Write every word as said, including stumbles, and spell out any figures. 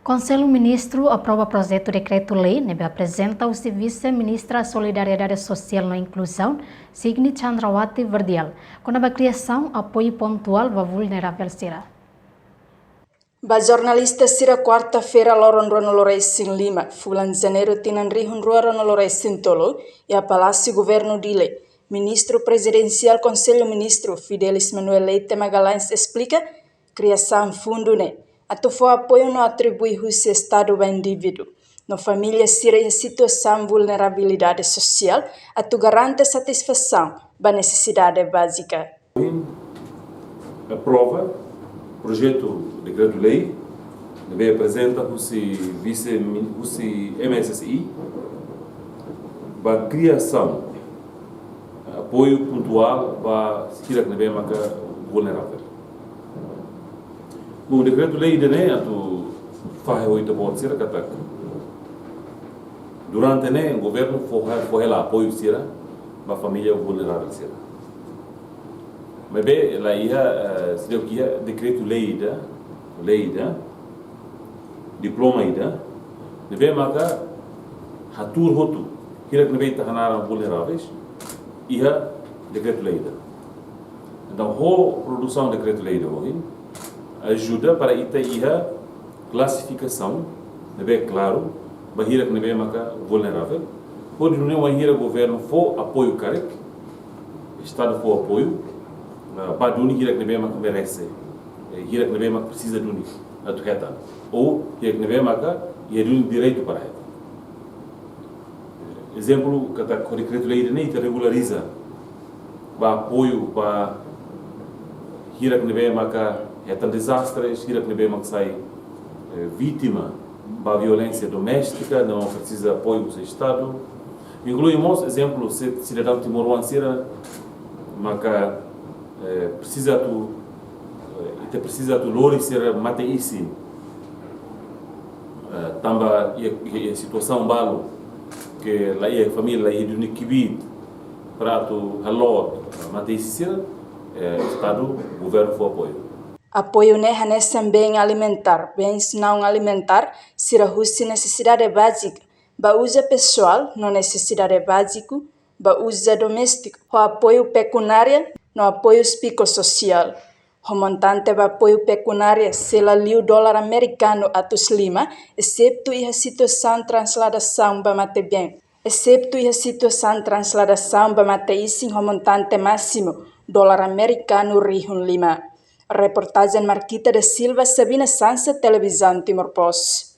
Konsellu Ministru aprova projetu dekretu-lei ne'ebé aprezenta husi Vise-Ministra Solidariedade Sosiál no Inkluzaun, Signy Chandrawati Verdial, kona-ba kriasaun apoiu pontuál ba vulneravel sira. Ba jornalista sira, kuarta-feira, loron ruanulu-resin-lima fulan Janeiru tinan rihun rua ruanulu-resin-tolu, iha Palásiu Governu Dili, Ministru Prezidensiál Konsellu Ministru, Fidelis Manuel Leite Magalhães, esplika kriasaun fundu ne'e atu fó apoiu no atribui husi Estadu ba indivíduu no família sira iha situasaun vulnerabilidade sosiál atu garante satisfasaun ba nesesidade bázika. Ohin aprova projetu dekretu-lei ne'ebé aprezenta husi vise, husi M S S I, ba kriasaun apoiu pontuál ba hirak ne'ebé maka vulneravel. Bom, dekretu-lei ida-ne'e atu fahe ho ita-boot sira katak durante ne'e governu fó, fó hela apoiu sira ba família vulneravel sira. Maibé la iha, eh, seidauk iha dekretu-lei ida, lei ida, diploma ida ne'ebé maka hatuur hotu hirak ne'ebé ita hanaran vulneravel iha dekretu-lei ida. Entaun, ho produsaun dekretu-lei ida ohin, ajuda para ita iha klasifikasaun ne'ebé klaru ba hirak ne'ebé maka vulneravel, hodi nune'e wainhira governu fó apoiu karik, Estadu fó apoiu, ah, ba duni hirak ne'ebé maka merese, eh, hirak ne'ebé maka presiza duni atu hetan, ou hirak ne'ebé maka iha duni direitu para hetan. Ezemplu, katak ho dekretu-lei ida-ne'e ita regulariza ba apoiu ba hirak ne'ebé maka hetan dezastre, hirak ne'ebé maka sai, eh, vítima ba violénsia doméstika, ne'ebé presiza apoiu husi Estadu. Inklui mós ezemplu, se sidadaun timoroan sira maka, eh, presiza atu, eh, ita presiza atu lori sira mate-isin, eh, tanba iha, iha, iha situasaun balu ke la iha família, la iha duni kbiit para atu halot, eh, mate-isin sira, eh, Estadu, governu fó apoiu. Apoiu ne'e hanesan bens alimentár, bens não alimentár sira husi nesesidade bázika ba uza pesoál no nesesidade báziku ba uza doméstiku, ho apoiu pekunária no apoiu psikossosiál. Ho montante ba apoiu pekunária sei la liu dolar amerikanu atus lima, eseptu iha situasaun transladasaun ba matebian. Eseptu iha situasaun transladasaun ba mate-isin ho montante másimu dolar amerikanu rihun lima. Reportajen Marquita da Silva, Sabina Sansa, Televizaun Timor Post.